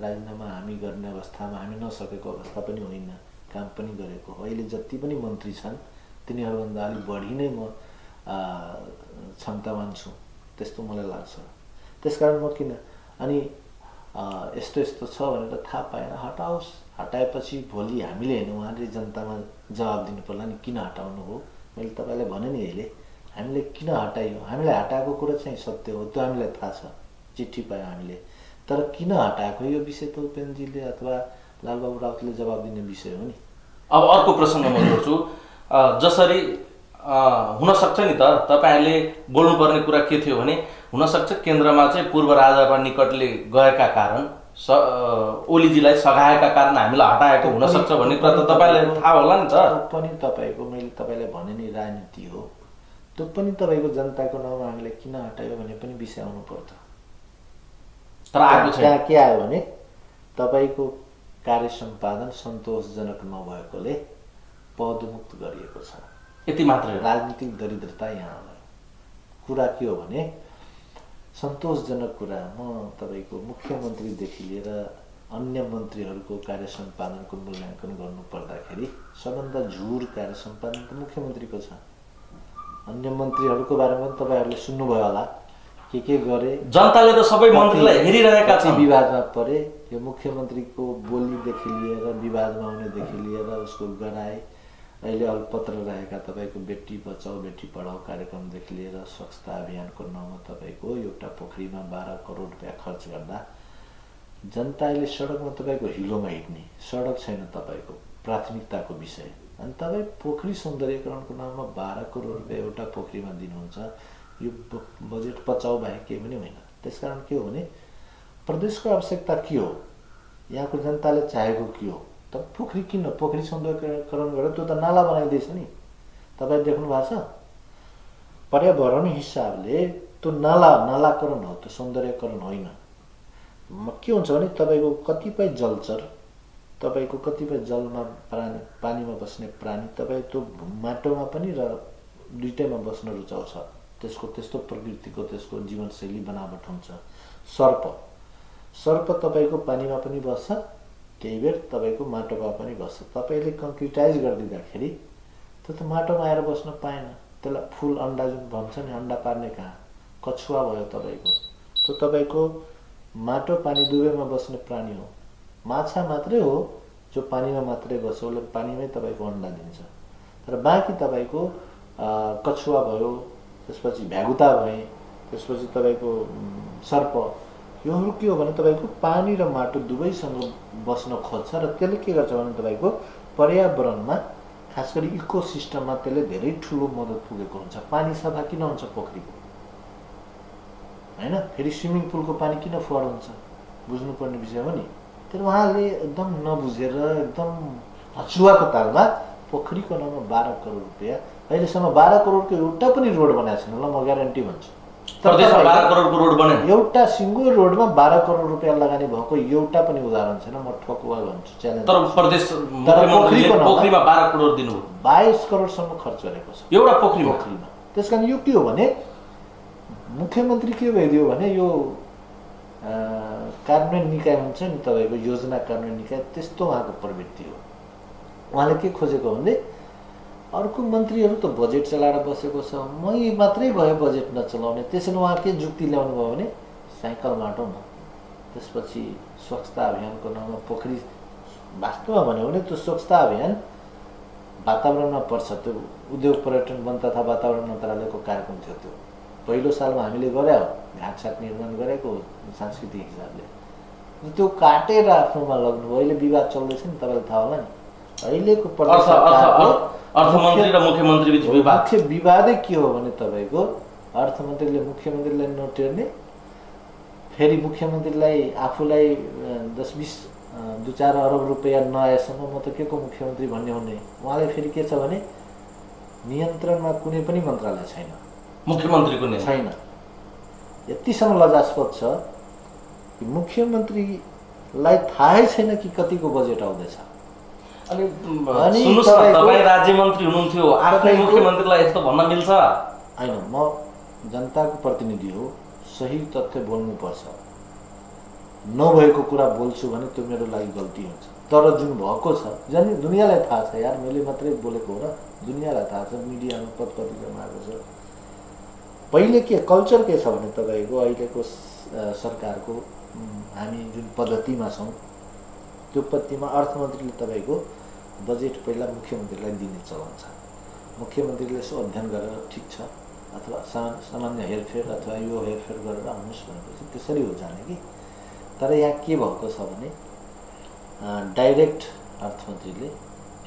राजीनामा हामी गर्ने अवस्थामा हामी नसकेको अवस्था पनि होइन, काम पनि गरेको हो। अहिले जति पनि मन्त्री छन् तिनीहरूभन्दा अलिक बढी नै म क्षमतावान छु, त्यस्तो मलाई लाग्छ। त्यसकारण म किन अनि यस्तो यस्तो छ भनेर थाहा पाएन हटाओस्। हटाएपछि भोलि हामीले होइन उहाँले जनतामा जवाब दिनु पर्ला नि किन हटाउनु हो। मैले तपाईँलाई भने नि अहिले हामीले किन हटाइयो, हामीलाई हटाएको कुरा चाहिँ सत्य हो, त्यो हामीलाई थाहा छ, चिठी पायो हामीले। तर किन हटाएको यो विषय त उपेन्द्रजीले अथवा लालबाबु राउतले जवाब दिने विषय हो नि। अब अर्को प्रसङ्ग म जोड्छु। जसरी हुनसक्छ नि त तपाईँहरूले बोल्नुपर्ने कुरा के थियो भने हुनसक्छ केन्द्रमा चाहिँ पूर्व राजापा निकटले गएका कारण ओलीजीलाई सघाएका कारण हामीलाई हटाएको हुनसक्छ भन्ने कुरा त तपाईँलाई थाहा होला नि त। त्यो पनि तपाईँको मैले तपाईँलाई भने नि राजनीति हो, त्यो पनि तपाईँको जनताको नाउँमा हामीले किन हटायो भने पनि विषय आउनु पर्छ। तर आएको छैन। त्यहाँ के आयो भने तपाईँको कार्य सम्पादन सन्तोषजनक नभएकोले पदमुक्त गरिएको छ, यति मात्रै। राजनीतिक दरिद्रता यहाँ आयो। कुरा के हो भने सन्तोषजनक कुरा म तपाईँको मुख्यमन्त्रीदेखि लिएर अन्य मन्त्रीहरूको कार्य सम्पादनको मूल्याङ्कन गर्नु पर्दाखेरि सबभन्दा झुर कार्य सम्पादन त मुख्यमन्त्रीको छ। अन्य मन्त्रीहरूको बारेमा तपाईँहरूले सुन्नुभयो होला के गरे। जनताले त सबै मन्त्रीलाई हेरिरहेका छन्। विवादमा परे यो मुख्यमन्त्रीको बोलीदेखि लिएर विवादमा आउनेदेखि लिएर उसको गराए, अहिले अल्पत्र रहेका तपाईँको बेटी बचाओ बेटी पढाओ कार्यक्रमदेखि लिएर स्वच्छता अभियानको नाउँमा तपाईँको एउटा पोखरीमा 12 करोड रुपियाँ खर्च गर्दा जनता अहिले सडकमा तपाईँको हिलोमा हिँड्ने, सडक छैन तपाईँको प्राथमिकताको विषय। अनि तपाईँ पोखरी सौन्दर्यकरणको नाममा 12 करोड रुपियाँ एउटा पोखरीमा दिनुहुन्छ, यो बजेट बचाउ बाहेक केही पनि होइन। त्यसकारण के हो भने प्रदेशको आवश्यकता के हो, यहाँको जनताले चाहेको के हो, त पोखरी किन पोखरी सौन्दर्यकरण गरेर त्यो त नाला बनाइदिएछ नि। तपाईँ देख्नु भएको छ पर्यावरण हिसाबले त्यो नालाकरण हो, त्यो सौन्दर्यकरण होइन। के हुन्छ भने तपाईँको कतिपय जलचर, तपाईँको कतिपय जलमा पानीमा बस्ने प्राणी तपाईँ त्यो माटोमा पनि र दुईटैमा बस्न रुचाउँछ, त्यसको त्यस्तो प्रकृतिको त्यसको जीवनशैली बनावट हुन्छ। सर्प तपाईँको पानीमा पनि बस्छ, केही बेर तपाईँको माटोमा पनि बस्छ। तपाईँले कङ्क्रिटाइज गरिदिँदाखेरि त्यो त माटोमा आएर बस्न पाएन, त्यसलाई फुल अन्डा जुन भन्छ नि अन्डा पार्ने कहाँ, कछुवा भयो तपाईँको। त्यो तपाईँको माटो पानी दुवैमा बस्ने प्राणी हो। माछा मात्रै हो जो पानीमा मात्रै बस्छ उसले पानीमै तपाईँको अन्डा दिन्छ। तर बाँकी तपाईँको कछुवा भयो, त्यसपछि भ्यागुता भए, त्यसपछि तपाईँको सर्प, योहरू के हो भने तपाईँको पानी र माटो दुवैसँग बस्न खोज्छ र त्यसले के गर्छ भने तपाईँको पर्यावरणमा खास गरी इकोसिस्टममा त्यसले धेरै ठुलो मद्दत पुगेको हुन्छ। पानी सफा किन हुन्छ पोखरीको, हैन? फेरि स्विमिङ पुलको पानी किन फोहोर हुन्छ, बुझ्नुपर्ने विषय हो नि। तर उहाँले एकदम नबुझेर एकदम हचुवाको तालमा पोखरीको नाममा 12 करोड रुपियाँ, अहिलेसम्म 12 करोडको एउटा पनि रोड बनाएको छैन। ल म ग्यारेन्टी भन्छु, प्रदेशमा 12 करोडको रोड बने, एउटा सिङ्गो रोडमा 12 करोड रुपियाँ लगानी भएको एउटा पनि उदाहरण छैन। म ठोकुवा भन्छु, च्यालेन्ज। तर प्रदेश मुख्यमन्त्रीले पोखरीमा 12 करोड दिनुभयो, 22 करोडसम्म खर्च गरेको छ एउटा पोखरीमा। त्यसकारण यो के हो भने मुख्यमन्त्री के भइदियो भने यो कार्यान्वयन निकाय हुन्छ नि तपाईँको, योजना कार्यान्वयन निकाय, त्यस्तो उहाँको प्रवृत्ति हो। उहाँले के खोजेको भने अर्को मन्त्रीहरू त बजेट चलाएर बसेको छ, मै मात्रै भयो बजेट नचलाउने। त्यसैले उहाँ के जुक्ति ल्याउनु भयो भने साइकल बाटौँ न, त्यसपछि स्वच्छता अभियानको नाममा पोखरी, वास्तवमा भन्यो भने त्यो स्वच्छता अभियान वातावरणमा पर्छ। त्यो उद्योग पर्यटन वन तथा वातावरण मन्त्रालयको कार्यक्रम थियो। त्यो पहिलो सालमा हामीले गरे हो, घाटसाट निर्माण गरेको सांस्कृतिक हिसाबले। त्यो काटेर आफ्नोमा लग्नुभयो। अहिले विवाद चल्दैछ नि, तपाईँलाई थाहा होला नि। अहिलेको अर्थमन्त्री र मुख्यमन्त्री बीच विवाद, मुख्य विवादै के हो भने तपाईँको अर्थमन्त्रीले मुख्यमन्त्रीलाई नटेर्ने, फेरि मुख्यमन्त्रीलाई आफूलाई 10-20 2-4 अरब रुपियाँ नआएसम्म म त के को मुख्यमन्त्री भन्ने हुने। उहाँले फेरि के छ भने नियन्त्रणमा कुनै पनि मन्त्रालय छैन, मुख्यमन्त्रीको छैन। यतिसम्म लजास्पद छ कि मुख्यमन्त्रीलाई थाहै छैन कि कतिको बजेट आउँदैछ। अनि सुन्नुस् न, तपाईँ राज्य मन्त्री हुनुहुन्थ्यो, आफ्नै मुख्यमन्त्रीलाई यस्तो भन्न मिल्छ? हैन, म जनताको प्रतिनिधि हो, सही तथ्य बोल्नुपर्छ। नभएको कुरा बोल्छु भने त्यो मेरो लागि गल्ती हुन्छ। तर जुन भएको छ दुनियाँलाई थाहा छ यार, मैले मात्रै बोलेको हो र दुनियाँलाई थाहा छ, मिडियामा पत्रिकामा आएको छ। पहिले के कल्चर के छ भने तपाईँको अहिलेको सरकारको हामी जुन पद्धतिमा छौँ त्यो पद्धतिमा अर्थमन्त्रीले तपाईँको बजेट पहिला मुख्यमन्त्रीलाई दिने चलन छ। मुख्यमन्त्रीले यसो अध्ययन गरेर ठिक छ अथवा सामान्य हेरफेर अथवा यो हेरफेर गरेर आउनुहोस् भनेपछि त्यसरी हो जाने कि। तर यहाँ के भएको छ भने डाइरेक्ट अर्थमन्त्रीले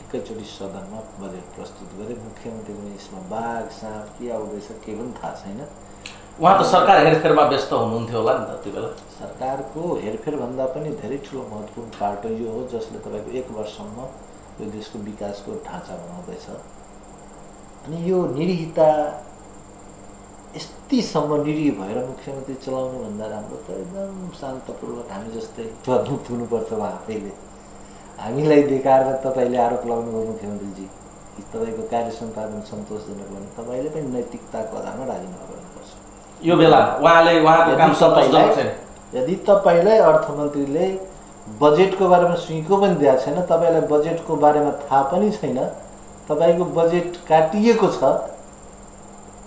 एकैचोटि सदनमा बजेट प्रस्तुत गरे। मुख्यमन्त्रीले यसमा बाघ साँप के आउँदैछ के पनि थाहा छैन। उहाँ त सरकार हेरफेरमा व्यस्त हुनुहुन्थ्यो होला नि त त्यो बेला। सरकारको हेरफेरभन्दा पनि धेरै ठुलो महत्त्वपूर्ण पाटो यो हो जसले तपाईँको 1 वर्षसम्म यो देशको विकासको ढाँचा बनाउँदैछ। अनि यो निरीहता यतिसम्म निरीह भएर मुख्यमन्त्री चलाउनुभन्दा राम्रो त एकदम शान्तपूर्वक हामी जस्तै पदमुक्त हुनुपर्छ उहाँ आफैले। हामीलाई देखाएर तपाईँले आरोप लगाउनुभयो मुख्यमन्त्रीजी कि तपाईँको कार्य सम्पादन सन्तोषजनक भने तपाईँले पनि नैतिकताको आधारमा राजीनामा गर्नुपर्छ। यो बेला उहाँको काम सन्तोषजनक छैन। यदि तपाईँलाई अर्थमन्त्रीले बजेटको बारेमा सुइँको पनि दिएको छैन, तपाईँलाई बजेटको बारेमा थाहा पनि छैन, तपाईँको बजेट काटिएको छ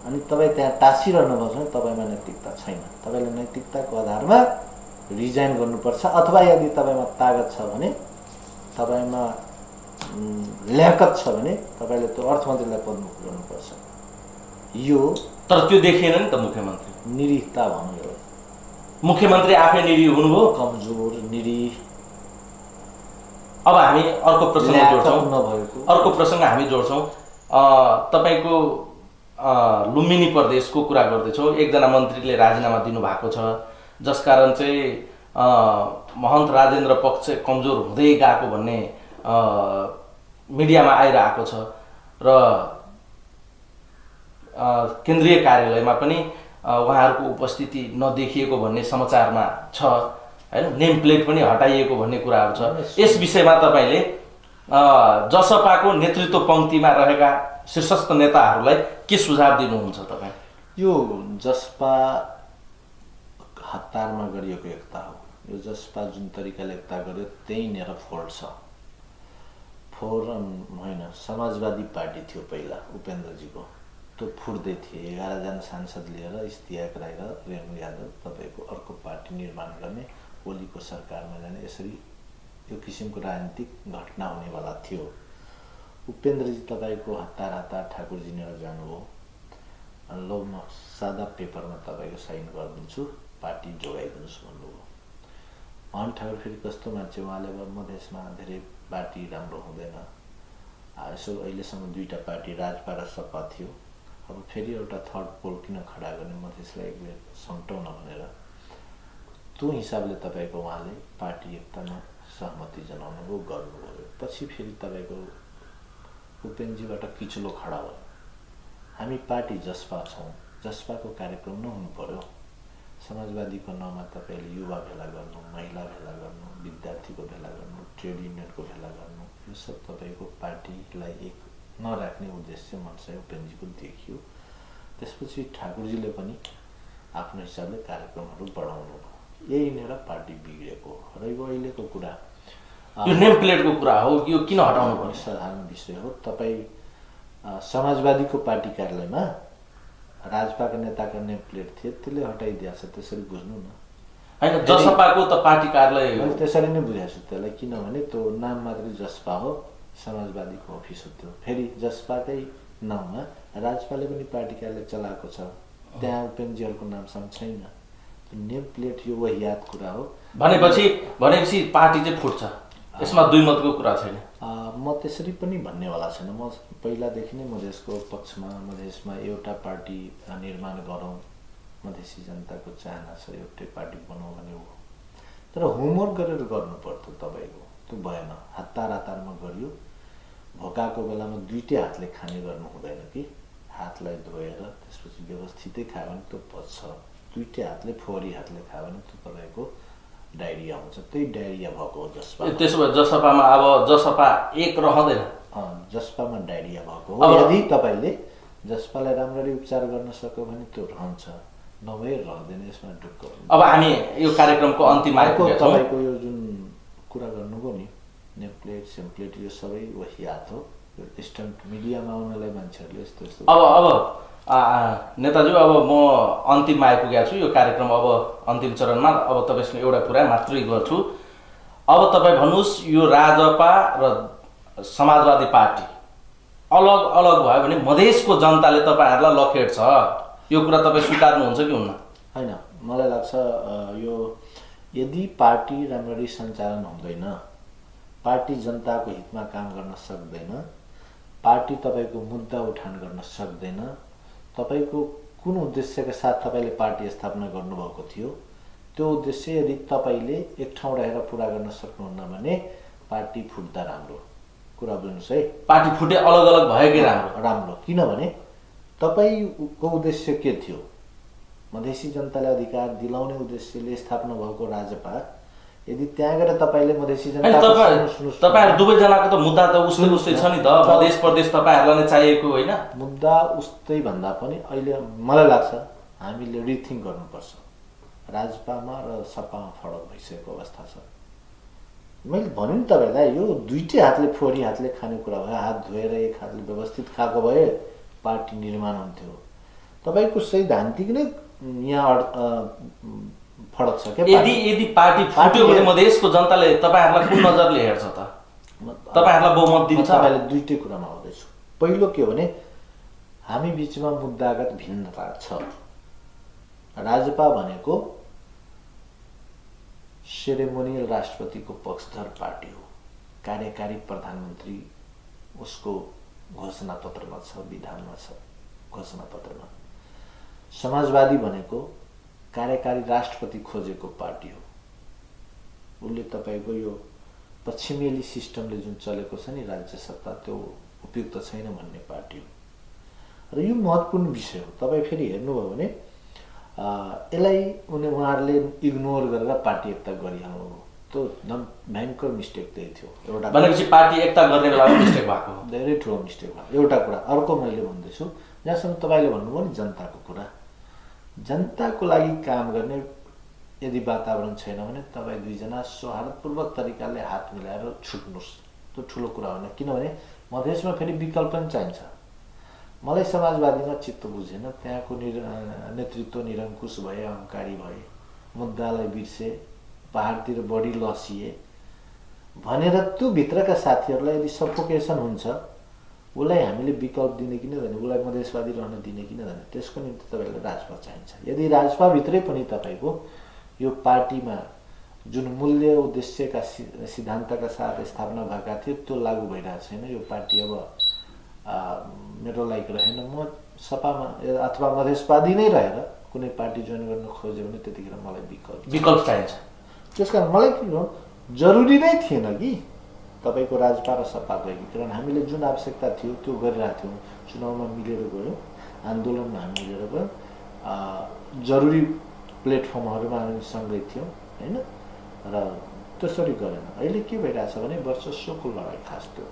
अनि तपाईँ त्यहाँ टाँसिरहनु भएको छ भने तपाईँमा नैतिकता छैन। तपाईँले नैतिकताको आधारमा रिजाइन गर्नुपर्छ अथवा यदि तपाईँमा तागत छ भने, तपाईँमा ल्याकत छ भने तपाईँले त्यो अर्थमन्त्रीलाई पदमुक्त गर्नुपर्छ। यो तर त्यो देखिएन नि त मुख्यमन्त्री। निरीहता भनौँ यसलाई। मुख्यमन्त्री आफै निरीह हुनुभयो, कमजोर निरीह। अब हामी अर्को प्रसङ्ग हामी जोड्छौँ। तपाईँको लुम्बिनी प्रदेशको कुरा गर्दैछौँ। एकजना मन्त्रीले राजीनामा दिनुभएको छ जसकारण चाहिँ महन्त राजेन्द्र पक्ष कमजोर हुँदै गएको भन्ने मिडियामा आइरहेको छ र केन्द्रीय कार्यालयमा पनि उहाँहरूको उपस्थिति नदेखिएको भन्ने समाचारमा छ हैन। नेम प्लेट पनि हटाइएको भन्ने कुराहरू छ। यस विषयमा तपाईँले जसपाको नेतृत्व पङ्क्तिमा रहेका शीर्षस्थ नेताहरूलाई के सुझाव दिनुहुन्छ तपाईँ? यो जसपा हतारमा गरिएको एकता हो। यो जसपा जुन तरिकाले एकता गर्यो त्यही नेर फोर्स छ। फोरम होइन, समाजवादी पार्टी थियो पहिला उपेन्द्रजीको, त्यो फुट्दै थिए। 11 जना सांसद लिएर इस्तियाक राई र रेणु यादव तपाईँको अर्को पार्टी निर्माण गर्ने, ओलीको सरकारमा जाने, यसरी यो किसिमको राजनीतिक घटना हुनेवाला थियो। उपेन्द्रजी तपाईँको हतार ठाकुरजी लिएर जानुभयो। ल म सादा पेपरमा तपाईँको साइन गरिदिन्छु, पार्टी जोगाइदिनुहोस् भन्नुभयो। मोहन ठाकुर फेरि कस्तो मान्छे, उहाँले अब मधेसमा धेरै पार्टी राम्रो हुँदैन, यसो अहिलेसम्म 2टा पार्टी राजपा र सपा थियो, अब फेरि एउटा थर्ड पोल किन खडा गर्ने, मधेसलाई एक बेर सम्टाउन भनेर त्यो हिसाबले तपाईँको उहाँले पार्टी एकतामा सहमति जनाउनुभयो, गर्नुभयो। पछि फेरि तपाईँको उपेन्द्रजीबाट किचलो खडा भयो। हामी पार्टी जसपा छौँ, जसपाको कार्यक्रम नहुनु पर्यो। समाजवादीको नाममा तपाईँले युवा भेला गर्नु, महिला भेला गर्नु, विद्यार्थीको भेला गर्नु, ट्रेड युनियनको भेला गर्नु, यो सब तपाईँको पार्टीलाई एक नराख्ने उद्देश्य मनसाय उपेन्द्रजीको देखियो। त्यसपछि ठाकुरजीले पनि आफ्नो हिसाबले कार्यक्रमहरू बढाउनु भयो। यही नै पार्टी बिग्रेको र यो अहिलेको कुरा, यो नेम प्लेटको कुरा हो, यो किन हटाउनु पर्ने साधारण विषय हो। तपाईँ समाजवादीको पार्टी कार्यालयमा राजपाका नेताका नेम प्लेट थिए, त्यसले हटाइदिएको छ, त्यसरी बुझ्नु न। होइन, जसपाको त पार्टी कार्यालय मैले त्यसरी नै बुझाएको छु त्यसलाई, किनभने त्यो नाम मात्रै जसपा हो, समाजवादीको अफिस हो त्यो। फेरि जसपाकै नाममा राजपाले पनि पार्टी कार्यालय चलाएको छ, त्यहाँ उपेन्द्रजीहरूको नामसम्म छैन। नेम प्लेट यो वहियात कुरा हो। भनेपछि पार्टी चाहिँ फुट्छ, यसमा दुई मतको कुरा छैन। म त्यसरी पनि भन्नेवाला छैन। म पहिलादेखि नै मधेसको पक्षमा, मधेसमा एउटा पार्टी निर्माण गरौँ, मधेसी जनताको चाहना छ एउटै पार्टी बनाऊ भने हो। तर होमवर्क गरेर गर्नु पर्थ्यो तपाईँको, त्यो भएन। हतारमा गरियो। भोकाको बेलामा 2टै हातले खाने गर्नु हुँदैन कि, हातलाई धोएर त्यसपछि व्यवस्थितै खायो भने त्यो पच्छ। 2टै हातले, फोहोरी हातले खायो भने त्यो तपाईँको डायरिया हुन्छ। त्यही डायरिया भएको हो जसपा। त्यसो भए जसपामा अब जसपा एक रहँदैन, जसपामा डायरिया भएको हो। यदि तपाईँले जसपालाई राम्ररी उपचार गर्न सक्यो भने त्यो रहन्छ, नभए रहँदैन। यसमा ढुक्क। अब हामी यो कार्यक्रमको अन्तिम आइपुगेका छौँ। तपाईँको यो जुन कुरा गर्नुभयो नि, नेमप्लेट सेमप्लेट, यो सबै वहियात हो। यो स्टन्ट मिडियामा आउनलाई मान्छेहरूले यस्तो यस्तो। अब नेताज्यू, अब म अन्तिममा आइपुगेको छु। यो कार्यक्रम अब अन्तिम चरणमा। अब तपाईँसँग एउटा कुरा मात्रै गर्छु। अब तपाईँ भन्नुहोस्, यो राजपा र समाजवादी पार्टी अलग अलग भयो भने मधेसको जनताले तपाईँहरूलाई लखेट्छ, यो कुरा तपाईँ स्वीकार्नुहुन्छ कि हुन्न? होइन, मलाई लाग्छ यो यदि पार्टी राम्ररी सञ्चालन हुँदैन, पार्टी जनताको हितमा काम गर्न सक्दैन, पार्टी तपाईँको मुद्दा उठान गर्न सक्दैन, तपाईँको कुन उद्देश्यका साथ तपाईँले पार्टी स्थापना गर्नुभएको थियो, त्यो उद्देश्य यदि तपाईँले एक ठाउँ रहेर पुरा गर्न सक्नुहुन्न भने पार्टी फुट्दा राम्रो। कुरा बुझ्नुहोस् है, पार्टी फुटे अलग अलग भयो कि राम्रो? किनभने तपाईँको उद्देश्य के थियो? मधेसी जनतालाई अधिकार दिलाउने उद्देश्यले स्थापना भएको राजपा, यदि त्यहाँ गएर तपाईँले मधेसी जनता, तपाईँहरू दुवैजनाको त मुद्दा त उस्तै छ नि त, मधेस प्रदेश तपाईँहरूलाई नै चाहिएको होइन? मुद्दा उस्तै भन्दा पनि अहिले मलाई लाग्छ हामीले रिथिङ्क गर्नुपर्छ। राजपामा र सपामा फरक भइसकेको अवस्था छ। मैले भने नि तपाईँलाई, यो 2टै हातले, फोहोरी हातले खाने कुरा भयो। हात धोएर एक हातले व्यवस्थित खाएको भए पार्टी निर्माण हुन्थ्यो। तपाईँको सैद्धान्तिक नै यहाँ फरक छ क्या। यदि पार्टी फुट्यो भने मधेसको जनताले तपाईँहरूलाई कुन नजरले हेर्छ त? तपाईँहरूलाई बहुमत दिन्छ? तपाईँले 2टै कुरामा आउँदैछु। पहिलो के हो भने हामी बिचमा मुद्दागत भिन्नता छ। राजपा भनेको सेरेमोनियल राष्ट्रपतिको पक्षधर पार्टी हो। कार्यकारी प्रधानमन्त्री उसको घोषणा पत्रमा छ, विधानमा छ, घोषणा पत्रमा। समाजवादी भनेको कार्यकारी राष्ट्रपति खोजेको पार्टी हो। उसले तपाईँको यो पश्चिमेली सिस्टमले जुन चलेको छ नि राज्य सत्ता, त्यो उपयुक्त छैन भन्ने पार्टी हो। र यो महत्त्वपूर्ण विषय हो। तपाईँ फेरि हेर्नुभयो भने यसलाई उहाँहरूले इग्नोर गरेर पार्टी एकता गरिहाल्नु, त्यो एकदम भयङ्कर मिस्टेक त्यही थियो। एउटा भनेपछि पार्टी एकता गर्ने बेलामा मिस्टेक भएको हो, धेरै ठुलो मिस्टेक भयो। एउटा कुरा। अर्को मैले भन्दैछु, जहाँसम्म तपाईँले भन्नुभयो नि जनताको कुरा, जनताको लागि काम गर्ने यदि वातावरण छैन भने तपाईँ दुईजना सौहार्दपूर्वक तरिकाले हात मिलाएर छुट्नुहोस्, त्यो ठुलो कुरा होइन। किनभने मधेसमा फेरि विकल्प पनि चाहिन्छ। मलाई समाजवादीमा चित्त बुझेन, त्यहाँको नेतृत्व निरङ्कुश भए, अहङ्कारी भए, मुद्दालाई बिर्से, पहाडतिर बढी लसिए भनेर त्यो भित्रका साथीहरूलाई यदि सफोकेसन हुन्छ उसलाई हामीले विकल्प दिने कि नै उसलाई मधेसवादी रहन दिने कि नै त्यसको निम्ति तपाईँलाई राजपा चाहिन्छ। यदि राजपाभित्रै पनि तपाईँको यो पार्टीमा जुन मूल्य उद्देश्यका सिद्धान्तका साथ स्थापना भएका थिए त्यो लागू भइरहेको छैन, यो पार्टी अब मेरो लाइक रहेन, म सपामा अथवा मधेसवादी नै रहेर कुनै पार्टी जोइन गर्न खोज्यो भने त्यतिखेर मलाई विकल्प चाहिन्छ। त्यसकारण मलाई के भनौँ, जरुरी नै थिएन कि तपाईँको राजपा र सपाको एकीकरण। हामीले जुन आवश्यकता थियो त्यो गरिरहेको थियौँ, चुनावमा मिलेर गयौँ, आन्दोलनमा हामी मिलेर गयौँ, जरुरी प्लेटफर्महरूमा हामी सँगै थियौँ होइन, र त्यसरी गरेन। अहिले के भइरहेछ भने वर्चस्वको लडाइँ खास त्यो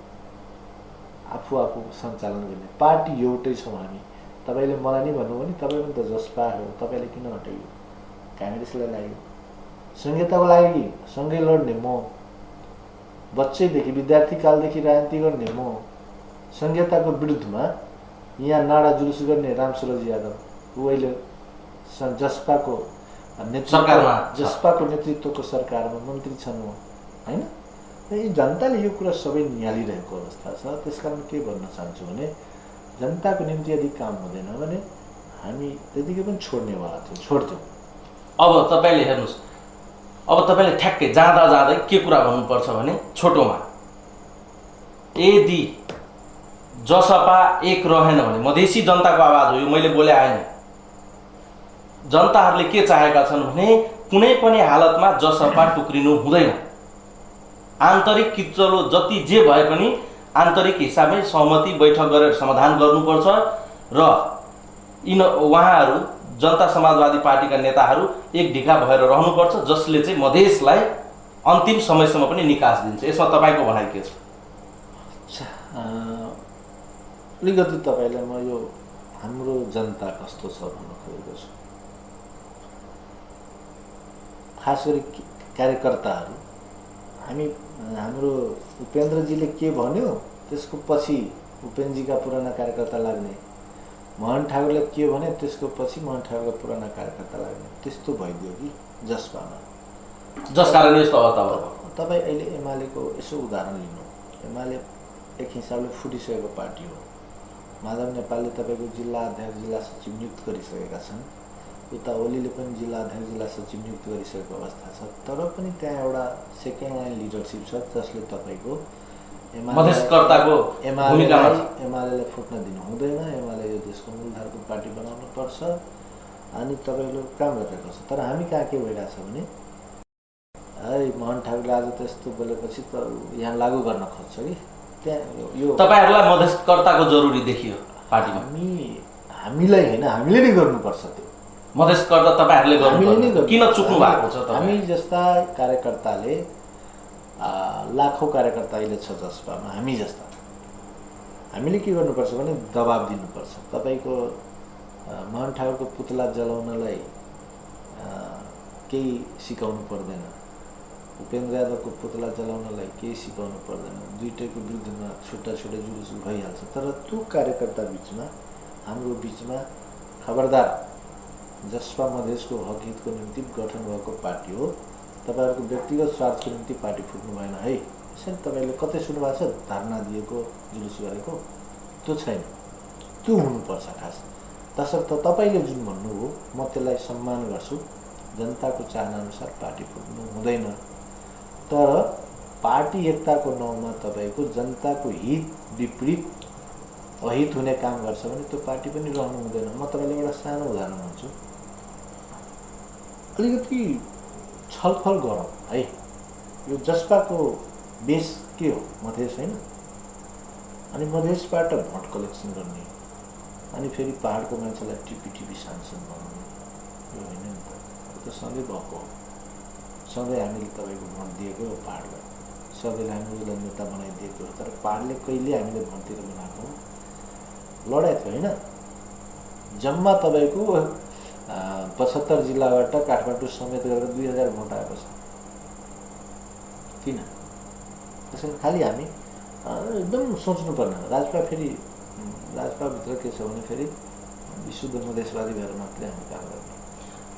आफू सञ्चालन गर्ने पार्टी एउटै छौँ हामी। तपाईँले मलाई नै भन्नुभयो भने तपाईँ पनि त जसपा हो, तपाईँले किन हटाइयो? काङ्ग्रेसलाई लाग्यो, संहिताको लागि कि सँगै लड्ने म, बच्चैदेखि विद्यार्थी कालदेखि राजनीति गर्ने म, संहिताको विरुद्धमा यहाँ नाडा जुलुस गर्ने रामसुरज यादव, ऊ अहिले जसपाको नेतृत्वको सरकारमा मन्त्री छन् होइन। यी जनताले यो कुरा सबै निहालिरहेको अवस्था छ। त्यसकारण के भन्न चाहन्छु भने जनताको निम्ति यदि काम हुँदैन भने हामी त्यतिकै पनि छोड्नेवाला थियौँ, छोड्थ्यौँ। अब तपाईँले हेर्नुहोस्, अब तपाईँले ठ्याक्कै जाँदा जाँदै के कुरा भन्नुपर्छ भने छोटोमा यदि जसपा एक रहेन भने मधेसी जनताको आवाज हो, यो मैले बोले आएन। जनताहरूले के चाहेका छन् भने कुनै पनि हालतमा जसपा टुक्रिनु हुँदैन, आन्तरिक किचलो जति जे भए पनि आन्तरिक हिसाबमै सहमति बैठक गरेर समाधान गर्नुपर्छ र उहाँहरू जनता समाजवादी पार्टीका नेताहरू एक ढिका भएर रहनुपर्छ, जसले चाहिँ मधेसलाई अन्तिम समयसम्म पनि निकास दिन्छ। यसमा तपाईँको भनाइ के छ? अलिकति तपाईँलाई म यो हाम्रो जनता कस्तो छ भन्न खोजेको छु। खास गरी कार्यकर्ताहरू, हाम्रो उपेन्द्रजीले के भन्यो त्यसको पछि उपेन्द्रजीका पुराना कार्यकर्ता लाग्ने, मोहन ठाकुरले के भने त्यसको पछि मोहन ठाकुरका पुराना कार्यकर्ता लाग्ने, त्यस्तो भइदियो कि जसपामा। जस कारण यस्तो अवस्था भयो। तपाईँ अहिले एमालेको यसो उदाहरण लिनु, एमाले एक हिसाबले फुटिसकेको पार्टी हो। माधव नेपालले तपाईँको जिल्ला अध्यक्ष जिल्ला सचिव नियुक्त गरिसकेका छन्, उता ओलीले पनि जिल्ला अध्यक्ष जिल्ला सचिव नियुक्त गरिसकेको अवस्था छ। तर पनि त्यहाँ एउटा सेकेन्ड लाइन लिडरसिप छ जसले तपाईँको एमालेलाई फुट्न दिनु हुँदैन, एमाले यो देशको मूलधारको पार्टी बनाउनु पर्छ अनि तपाईँले काम गरिरहेको छ। तर हामी कहाँ के भइरहेछ भने मोहन ठाकुरले आज त्यस्तो बोलेपछि त यहाँ लागू गर्न खोज्छ कि त्यहाँ यो तपाईँहरूलाई मधेसकर्ताको जरुरी देखियो पार्टीमा। हामीलाई होइन, हामीले नै गर्नुपर्छ त्यो मधेसकर्ता तपाईँहरूले गर्नु किन चुक्नु भएको छ? हामी जस्ता कार्यकर्ताले लाखौँ कार्यकर्ता अहिले छ जसपामा, हामी जस्ता हामीले के गर्नुपर्छ भने दबाब दिनुपर्छ। तपाईँको मोहन ठाकुरको पुतला जलाउनलाई केही सिकाउनु पर्दैन, उपेन्द्र यादवको पुतला जलाउनलाई केही सिकाउनु पर्दैन, दुईटैको विरुद्धमा छुट्टा छुट्टै जुलुस भइहाल्छ। तर त्यो कार्यकर्ता बिचमा, हाम्रो बिचमा खबरदार, जसपा मधेसको हक हितको निम्ति गठन भएको पार्टी हो, तपाईँहरूको व्यक्तिगत स्वार्थको निम्ति पार्टी फुट्नु भएन है। यसरी तपाईँले कतै सुन्नु भएको छ धर्ना दिएको, जुलुस गरेको? त्यो छैन, त्यो हुनुपर्छ खास। तसर्थ तपाईँले जुन भन्नुभयो म त्यसलाई सम्मान गर्छु, जनताको चाहनाअनुसार पार्टी फुट्नु हुँदैन। तर पार्टी एकताको नाउँमा तपाईँको जनताको हित विपरीत अहित हुने काम गर्छ भने त्यो पार्टी पनि रहनु हुँदैन। म तपाईँलाई एउटा सानो उदाहरण भन्छु, अलिकति छलफल गरौँ है। यो जसपाको बेस के हो? मधेस होइन। अनि मधेसबाट भोट कलेक्सन गर्ने अनि फेरि पहाडको मान्छेलाई टिपी सांसद बनाउने, यो होइन नि त। त्यो सधैँ भएको हो, सधैँ हामीले तपाईँको भोट दिएको हो पहाडलाई, सबैले हामीले नेता बनाइदिएको हो। तर पहाडले कहिले हामीले भोटतिर बनाएको लडाइँ थियो होइन। जम्मा तपाईँको 75 जिल्लाबाट काठमाडौँ समेत गरेर 2000 भोट आएको छ। किन? त्यसैले खालि हामी एकदम सोच्नुपर्ने, राजपाभित्र के छ भने फेरि विशुद्ध मधेसवादी भएर मात्रै हामी काम गर्ने।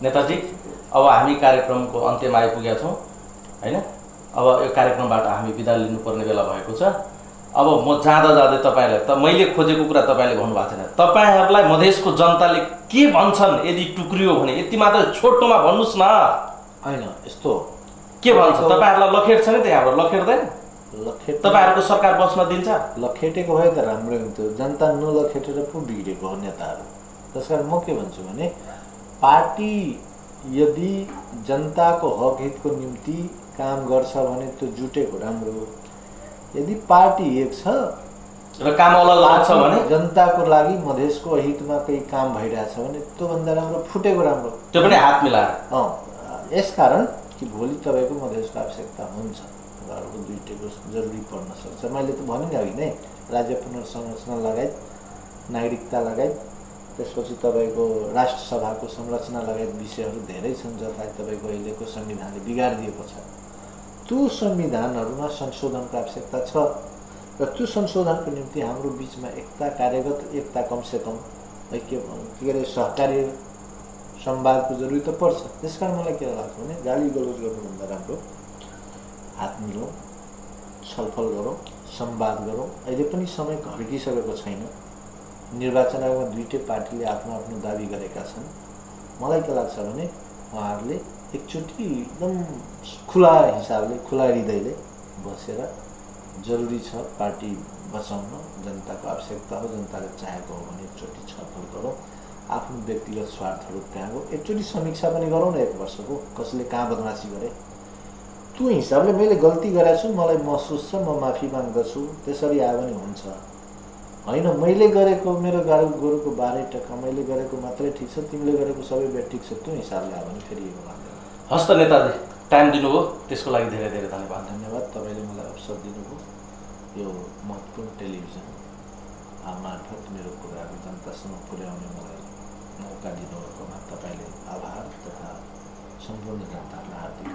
नेताजी, अब हामी कार्यक्रमको अन्त्यमा आइपुगेका छौँ होइन। अब यो कार्यक्रमबाट हामी बिदा लिनुपर्ने बेला भएको छ। अब म जाँदा जाँदै तपाईँलाई त मैले खोजेको कुरा तपाईँले भन्नुभएको छैन। तपाईँहरूलाई मधेसको जनताले के भन्छन् यदि टुक्रियो भने यति मात्र छोटोमा भन्नुहोस् न। होइन यस्तो के भन्छ तपाईँहरूलाई लखेट्छ नि त यहाँबाट लखेट्दैन? तपाईँहरूको सरकार बस्न दिन्छ? लखेटेको भए त राम्रै हुन्थ्यो। जनता नलखेटेर पो बिग्रेको हो नेताहरू। त्यस कारण म के भन्छु भने पार्टी यदि जनताको हक हितको निम्ति काम गर्छ भने त्यो जुटेको राम्रो हो। यदि पार्टी एक छ र काम अलग अलग छ भने जनताको लागि मधेसको हितमा केही काम भइरहेछ भने त्योभन्दा राम्रो फुटेको राम्रो, त्यो पनि हात मिलाएर। यसकारण कि भोलि तपाईँको मधेसको आवश्यकता हुन्छ, तपाईँहरूको दुईटैको जरुरी पर्न सक्छ। मैले त भने अघि नै राज्य पुनर्संरचना लगायत नागरिकता लगायत त्यसपछि तपाईँको राष्ट्रसभाको संरचना लगायत विषयहरू धेरै छन् जसलाई तपाईँको अहिलेको संविधानले बिगारिदिएको छ। त्यो संविधानहरूमा संशोधनको आवश्यकता छ र त्यो संशोधनको निम्ति हाम्रो बिचमा एकता, कार्यगत एकता, कमसेकम के अरे सहकार्य संवादको जरुरी त पर्छ। त्यसकारण मलाई के लाग्छ भने गाली गलोज गर्नुभन्दा राम्रो हात मिलाउँ, छलफल गरौँ, संवाद गरौँ। अहिले पनि समय घर्किसकेको छैन। निर्वाचन आयोगमा दुईटै पार्टीले आफ्नो आफ्नो दाबी गरेका छन्। मलाई के लाग्छ भने उहाँहरूले एकचोटि एकदम खुला हिसाबले, खुला हृदयले बसेर जरुरी छ पार्टी बचाउन, जनताको आवश्यकता हो, जनताले चाहेको हो भने एकचोटि छलफल गरौँ। आफ्नो व्यक्तिगत स्वार्थहरू त्यागो, एकचोटि समीक्षा पनि गरौँ न एक वर्षको, कसले कहाँ बदमासी गरे। त्यो हिसाबले मैले गल्ती गरेको छु, मलाई महसुस छ, म माफी माग्दछु, त्यसरी आयो भने हुन्छ। होइन मैले गरेको मेरो गोरुको 12 टका मैले गरेको मात्रै ठिक छ, तिमीले गरेको सबै बेट ठिक छ, त्यो हिसाबले आयो भने फेरि यो लाग्दैन। हस् त नेताजी, टाइम दिनुभयो त्यसको लागि धेरै धेरै धन्यवाद। धन्यवाद। तपाईँले मलाई अवसर दिनुभयो यो महत्त्वपूर्ण टेलिभिजन मार्फत मेरो कुराहरू जनतासम्म पुर्याउने मलाई मौका दिनुभएकोमा तपाईँले आभार तथा सम्पूर्ण जनतालाई हार्दिक